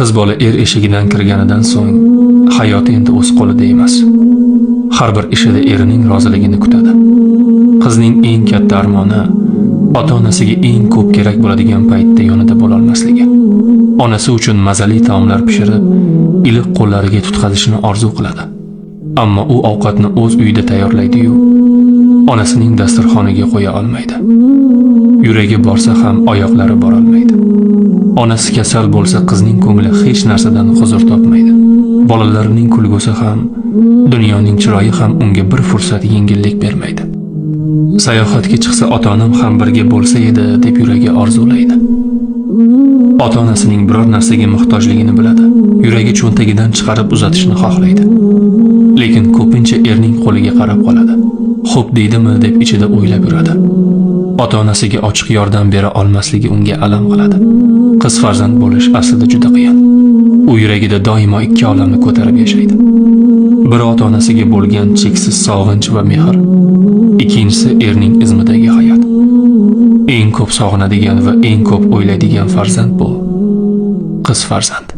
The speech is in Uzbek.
Qiz bola er eshigidan kirganidan so'ng hayoti endi o'z qo'lida emas. Har bir ishida erining roziligini kutadi. Qizning eng katta armoni ota-onasiga eng ko'p kerak bo'ladigan paytda yonida bo'lolmasligi. Onasi uchun mazali taomlar pishirib, iliq qo'llariga tutqazishini orzu qiladi. Ammo u ovqatni o'z uyida tayyorlaydi-yu, onasining dasturxoniga qo'ya olmaydi. Yuragi borsa ham oyoqlari borolmaydi. Onasi kasal bo'lsa, qizning ko'ngli hech narsadan huzur topmaydi. Bolalarining kulgusi ham, dunyoning chiroyi ham unga bir fursat yengillik bermaydi. Sayohatga chiqsa ota-onam ham birga bo'lsa edi deb yuragi orzulaydi. Ota-onasining biror narsaga muhtojligini biladi. Yuragi cho'ntagidan chiqarib uzatishni xohlaydi. Lekin ko'pincha erning qo'liga qarab qoladi. Xo'p deydimi deb ichida o'ylab yuradi. Ota-onasiga ochiq yordam bera olmasligi unga alam qiladi. Qiz farzand bo'lish aslida juda qiyin. U yuragida doimo ikki olamni ko'tarib yashaydi. Biri ota-onasiga bo'lgan cheksiz sog'inch va mehr, ikkinchisi erning izmidagi hayot. Eng ko'p sog'inadigan va eng ko'p o'ylaydigan farzand bu qiz farzand.